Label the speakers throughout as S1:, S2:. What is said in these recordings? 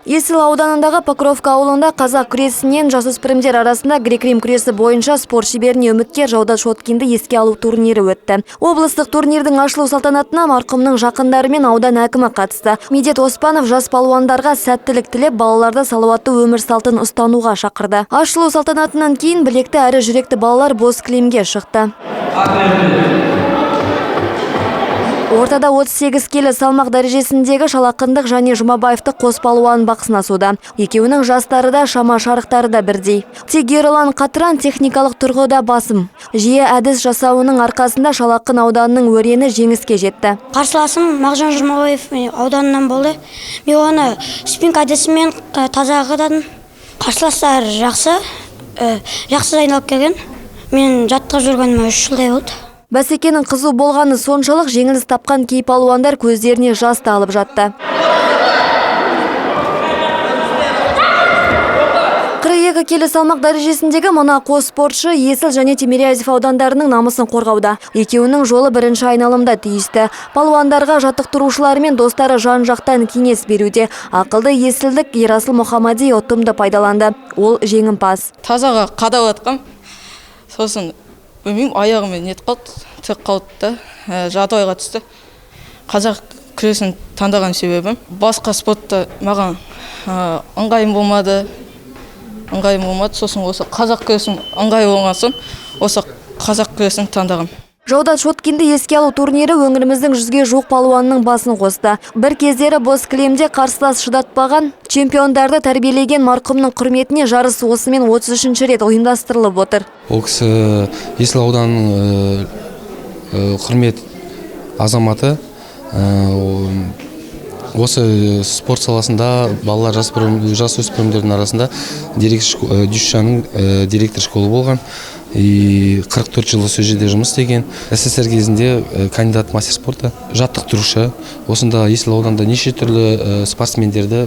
S1: Есіл ауданындағы Покровка ауылында қазақ күресінен жасөспірімдер арасында грек-рим күресі бойынша спорт шеберіне үміткер Жаудат Шоткинді еске алу турнирі өтті. Облыстық турнирдің ашылу салтанатына марқұмның жақындары мен аудан әкімі қатысты. Медет Оспанов жас палуандарға сәттілік тілеп, балаларды салауатты өмір салтын ұстануға шақырды. Ашылу салтанатынан кейін білекті әрі жүректі балалар бос кілемге шықты. Ортада 38 келі салмақ дәрежесіндегі Шалақындық және Жұмабаевты қос палуан бақ сынасуда. Екеуінің жастары да, шама шарықтары да бірдей. Тек Ерұлан Қатыран техникалық тұрғыда басым. Жиі әдіс жасауының арқасында Шалақын ауданының өрені жеңіске жетті.
S2: Қарсыласым Мағжан Жұмабаев ауданынан болды. Мен оны спинка әдісімен таза қададым. Қарсыластар жақсы, жақсы дайындалып келген. Мен жаттығып жүргеніме 3 жылдай болды.
S1: Бәсекенің қызу болғаны соншалық, жеңіліс тапқан кей палуандар көздеріне жас та алып жатты. 42 келі салмақ дәрежесіндегі мына қос спортшы Есіл және Тимирязев аудандарының намысын қорғауда. Екеуінің жолы бірінші айналымда түйісті. Палуандарға жаттықтырушылары мен достары жан-жақтан кеңес беруде. Ақылды есілдік Ерасыл Мұхаммади ұтымды пайдаланды. Ол жеңімпаз.
S3: Тазаға қадап атқам. Сосын білмеймін, аяғымен нетіп қалды, тік қалды да, жағдайға түсті. Қазақ күресін таңдаған себебім, басқа спортта маған ыңғайым болмады. Ыңғайым болмады, сосын осы қазақ күресін ыңғайы болған соң, осы қазақ күресін таңдағам.
S1: Жаудат Шоткинді еске алу турнирі өңіріміздің 100-ге жуық палуанының басын қосты. Бір кездері бос кілемде қарсылас шыдатпаған чемпиондарды тәрбиелеген марқұмның құрметіне жарыс осымен 33-ші рет ұйымдастырылып отыр.
S4: Ол кісі Есіл ауданының құрмет азаматы. Осы спорт саласында балалар жасөспірімдердің арасында Дюшаның директор школы болған. И 44 жыл осы жерде жұмыс істеген. СССР кезінде кандидат мастер спорта, жаттықтырушы. Осында Есіл ауданында неше түрлі спортсмендерді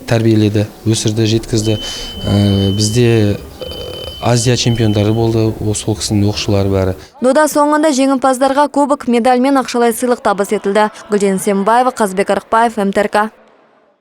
S4: тәрбиеледі, өсірді, жеткізді. Бізде Азия чемпиондары болды, сол кісінің оқушылары бәрі.
S1: Дода соңында жеңімпаздарға кубок, медаль мен ақшалай сыйлық табыс етілді. Гүлден Сембаева, Қазбек Арықбаев, МТРК.